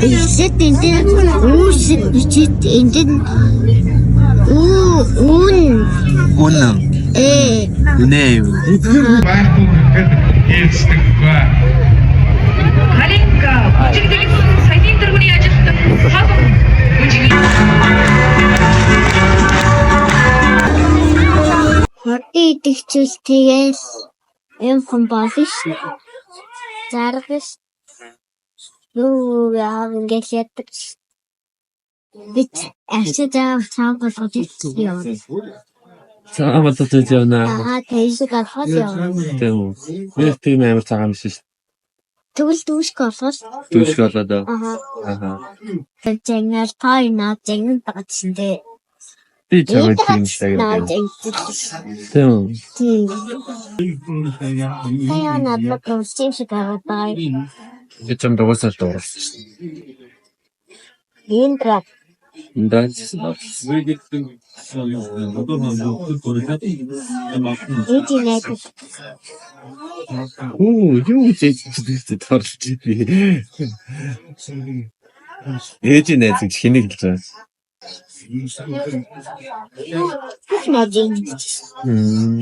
Эхлээд энэ дээр үүсэг бичээд энэ дээр үү үн Үнэн. э Үнэ юу? Байхгүй гэхэд ээлжлэхгүй. Калинка бүжиглэгдсэн саяны тэргүүний ажилтан таван бүжиглэн хурдан идэгчүүл тэгэл юм хон болно шин. Зарга ш. Юу яа ингээл яддаг ш. Би арчиж байгаа цаан болгож явна. Цагаан болгож иж явна. Аа тийш гаргал явна. Тийм үү. Би тийм амар цагаан биш шүү. Тэгвэл дүүшг олгол. Дүүшг болоод. Аа. Аха. Зангал той наа занган дагсан дээ. Би чамайг тийм шиг. Наа занган. Тийм үү. Тийм. Таяа надад төвсөн шиг байгаа даа. Би чамд угаасаа л дурласан шүү. Энд Энд ээж найдаж Оо, юу гэж ээж торлж би. Ээж найз гэж хэнийг хэлж байгаа бүх найзыг юм?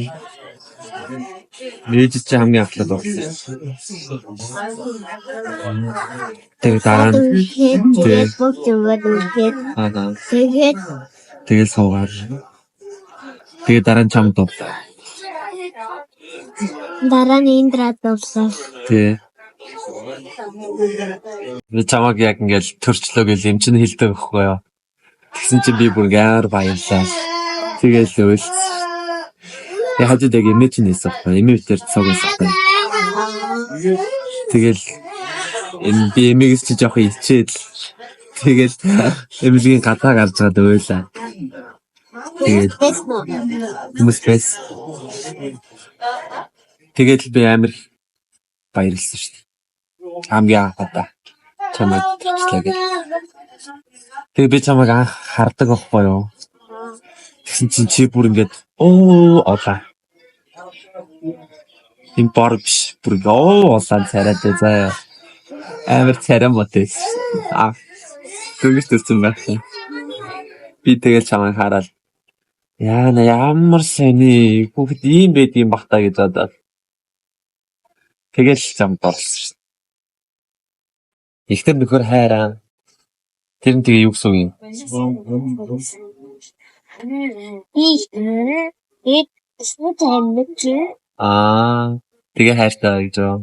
Ээж чи хамгийн анхлаад дурласан. Тэгээ дараа нь тэгээд бүх юмуд үнэхээр аа тэгээд тэгэл суугаар. Тэгээ дараа нь чамд дуурлаа. дараа нь Индра дуурлаа. Тий. Би чамайг яг ингээл төрчлөө гэж юм чинь хэлдэг байхгүй юу? Тэгсэн чинь би бүр ингээ амар баярлаа. Тэгэл уйлц. Яг хажууд яг эмээ чинь хэлсэн байхгүй юу? Эмээ битэр цуг байсан байхгүй юу? Тэгэл энэ би эмээгээс чи жоох ичээд л тэгэл эмнэлгийн гадаа гарч байгаад уйлаа. Тэгээд Байсан уу? хүмүүс байсан. Тэгээд л би амар их баярлсан шүү дээ. Хамгийн анх удаа чамайг төрчлөө гэж. Тэгээ би чамайг анх хардаг байхгүй юу? Тэгсэн чинь чи бүр ингээд оо олаа. Тийм бор биш. Бүр ингээ оо улаан царайтай заяа. Амар царай мод байсан. Аа. Дөнгөж төрсөн байх юм. Би тэгэл чамайг хараад яана ямар сони хүүхэд ийм байд юм бах та гэж бодоод. Тэгэл чамд орлсон шүү. Ихтер нөхөр хайраа. Тэр нь тэгээ юу гэсэн үг юм? Би би тань чи Аа, тэгээ хайртай гэж юу?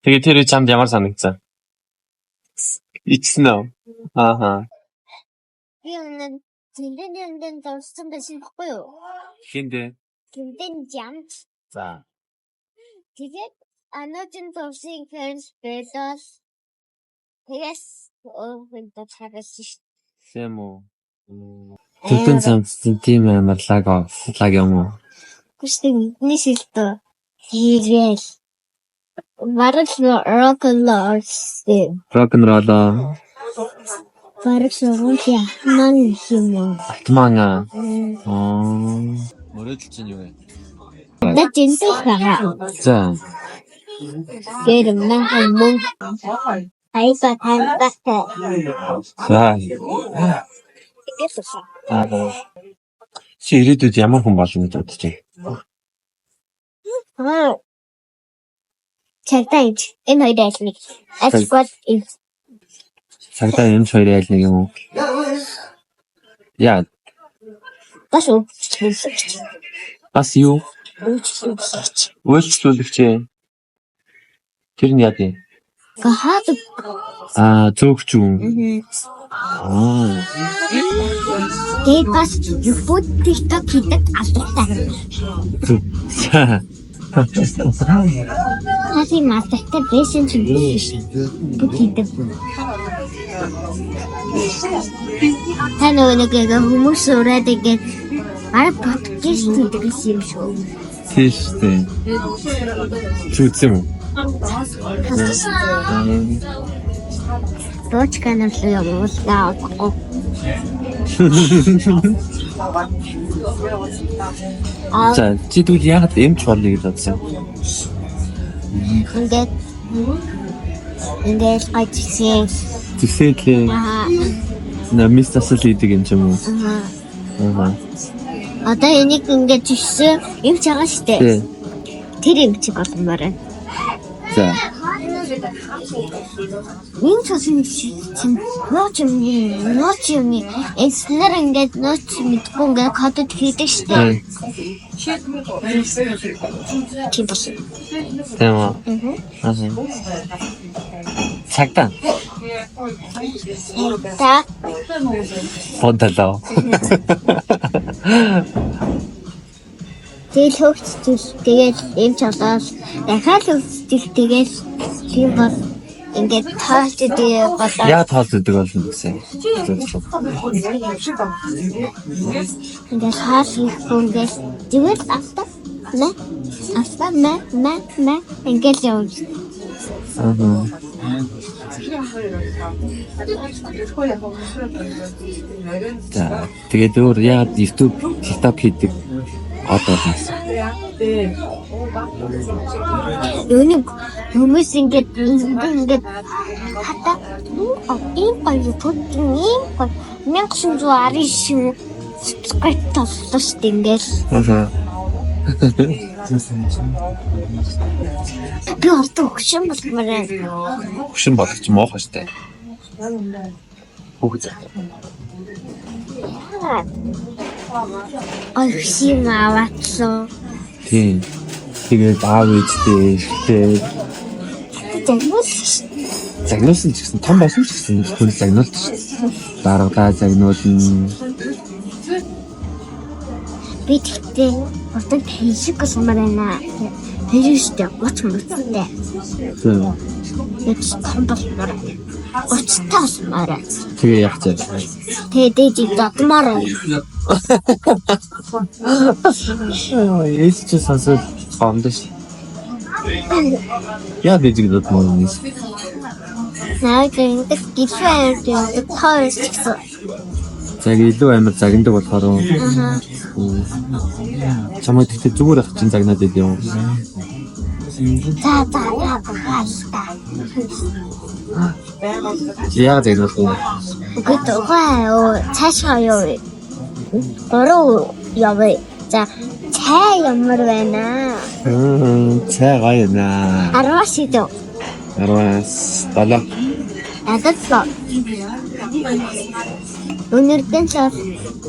Тэгээ тэр үе чамд ямар санагдсан? Ичсэн үү? Ааха. би өнөө зэндэн зэндэн зурсан байсан байхгүй юу? Хиндэ? Зэндэн жамд. За. Тэгээд ануучин зурсан фэрс бэлос тэгээс өөр тагсан шүү. Тийм үү. Тэгтэн самтсан тийм амар лаг лаг юм уу? Күштэй мэднэ шилдэ. Хийгээл. Бараг л рок н ролл. Рок н ролл аа. Бараг сургууль яхман юм уу? Атман аа. Аа. Мөрөөдөл чинь юу вэ? Над зэнтэй байгаа. За. Тэр мэн мөн айга таньдагтай. За. Тэгээс Аа. Чи ирээдүйд ямар хүн болно гэж бодож байна? Аа. Цагдаа эмч. Энэ хоёрын аль нэг. Альчгүй эмч. Цагдаа эмч хоёрын аль нэг юм уу? Яа, Бас өвчлүүлэгч. бас юу? Өвчлүүлэгч. Үйлчлүүлэгч ээ. Тэр нь яа гэв? Гахаад. Аа, зөөгч үү? Аа. Тэгээд бас YouTube TikTok хийдэг алдартай. Зөв. Хаасын алдартай байсан ч биш. Бүх хийдэг. Та нөгөө нэг ингээ хүмүүс ураад ингээд бараг подкаст хийдэг гэсэн юм шүү. Тийм шүү дээ. Чи үзсэн юм уу? Дууч канал руу явуулгаа удахгүй. Аа За, чи тэгвэл яагаад эмч болно гэж бодсон юм? Ингээд ингээд гажсэн. Зэсэдлээ. Аа. Намис засал хийдэг юм ч юм уу? Аа. Аа. Одоо энийг ингээд жишсэн юм чагаа штэ. Тий. Тэр юм чи болмоор байна. За. Энэ цусын чинь нууц юм нууц юм эслэр ингээд нууц мэдгүй ингээд кодод хийдэг штэ. Тийм болсон. Тийм үү? Аа. Цагтаа. За Бодолоо. тэгэл хөгжчихл тэгэл юм чолоод дахиад хөгжчихл тэгэл тийм бол ингээд тоолж идэг болоо. Яа тоол зүдэг болно гэсэн. Ингээд хаал хийхгүй ингээд зүгээр л автаа мэ автаа мэ мэ мэ ингээд явж. Аа. За, тэгээд өөр яагаад YouTube, TikTok хийдэг од болно гэсэн. Юуны хүмүүс ингээд ингээд хата ийм гоё фото ийм гоё 1919 subscribe тавлаа шүү дээ ингээд. Аа. Би одоо өгшин болмоор байна. Хөшин болох ч муухай штэ. Хүүхэд зах. Ой хөшин аваатсан. Тийм. Тэгээд аав ээжтэй ихтэй Загнуул шүү. загнуулсан ч гэсэн том болсон ч гэсэн хүн загнуулт шүү дээ. Даргадаа загнуулна. Би тэгтээ одоо пенсик болмоор байна. Пенсик шүү дээ 30 мөцтэй. Тийм. Яг том болмоор байна. 30 та болмоор байна. Тэгээ яах вэ? Тэгээ дээжийг додмоор байна. Ээж чи сонсоод гомдсон ш. Яа дээжийг додмоор юм. Наад ингээд гэлээ аваад явдаг тоо гэсэн. За илүү амар загнадаг болохоор Аа. чамайг тэгтээ зүгээр ах чинь загнаад байд юм. За за за за. Яа загнуулах юм? Үгүй дугаа юу цаашаа юу. Гурав явъя. За цай ямар байна? Аа, цай гоё наа. 10 шидэв. 10-аас 7. Надад л. Өнөртөн цаас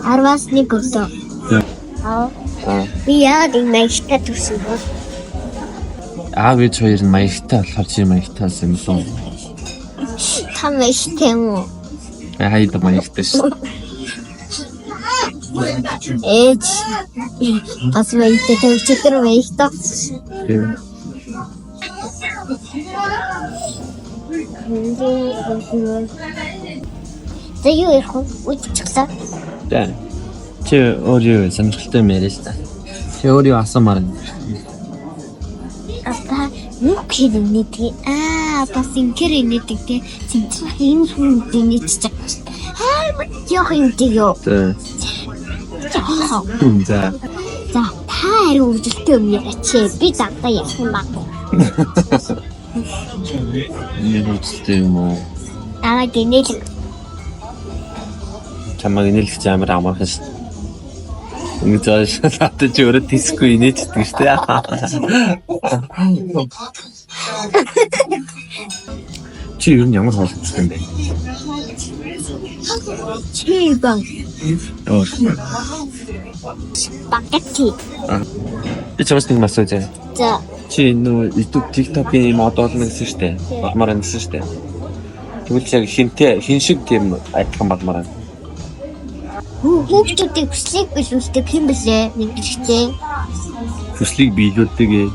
10-аас 1 өглөө. Аа. Аа. Би яагаад энэ маягтай төрсөн бэ? Аав ээж хоёр нь маягтай болохоор чи маягтай болсон юм болов. Та маягтай юм уу? Хайд маягтай ш. Ээж бас маягтай төвчтөр маягтай. Тийм. За юу ярих вэ? Үдчихлээ. За. Чи өөр юу сонирхолтой юм яриа л та. Чи өөр юу асуумаар байна? Апа юу хэрэг аа бас инкер инээдэг те цэнцэг ийм хүн инээч чаг. Аа яах юм те ёо. За. За За. та харин өвдөлтөө юм яриач. Би дагтаа ярих юм баг. Энэ үзэлтэй юм уу? Аа гинэл Чамайг инээлгч амар амархан ш. Ингэ зааш надад чи өөрөө диско инээчдэг ш тэ. Чи ер нь ямар хоол идэх юм бэ? чи баг Оо. багати. Би чамаас нэг асууж байна. За Чи нөө YouTube, TikTok-ийн юм од болно гэсэн штэ. Болмоор байна гэсэн штэ. Тэгвэл яг хинтээ хин шиг тийм адилхан болмоор байна. хүүхдүүдийг хүслийг биелүүлдэг хэн бэлээ? Нэг хэрэгтэй. Хүслийг биелүүлдэг ээ.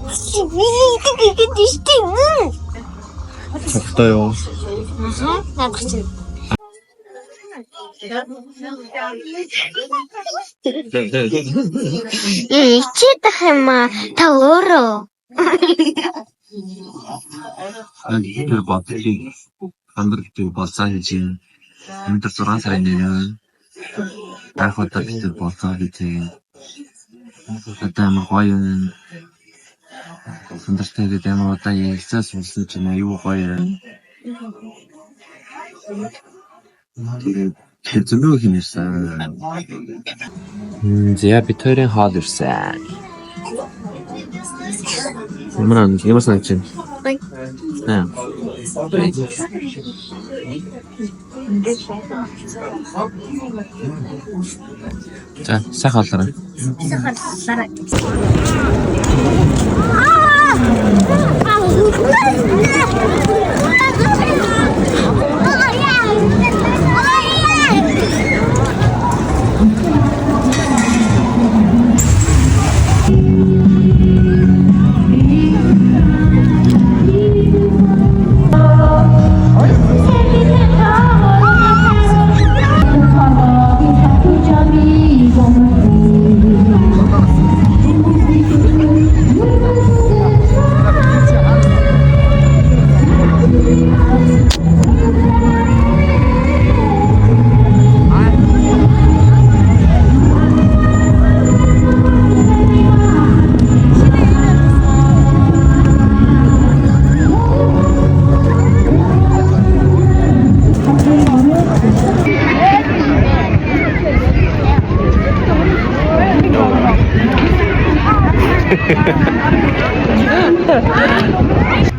Хүслийг биелүүлдэг гэдэг нь штэ юм. Цогтой юу? Аа наадах чинь. Ичээд ах юм аа. Та өөрөө. Тэр бодлыг хандралтай болцоо гэж юм. Өнөөдөр 6 сарын 1. Анх удаа бид тэр болцоо гэж юм. Одоо амар гоё юм. Сандартай гээд амар удаан ярилцаа суулсан чинь аюу гоё. Тэгээд тэр зөндөө их юм ярьсан. За, бид хоёрын хоол ирсэн. Ямар санагч байна? Гоё. Аа. За, сайхан хоолоорой. Сайхан хоолоорой.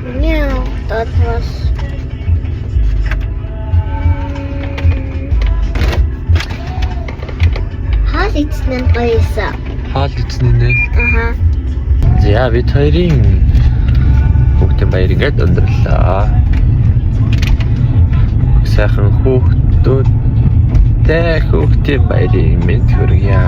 Миний хувьд бол хоол идсэн нь гоё юмсан. Хоол идсэн нэ. Аха. За, бид хоёрын хүүхдийн баяр ингээд өндөрлөө. Сайхан хүүхдүүдтэй хүүхдийн баярын мэнд хүргье.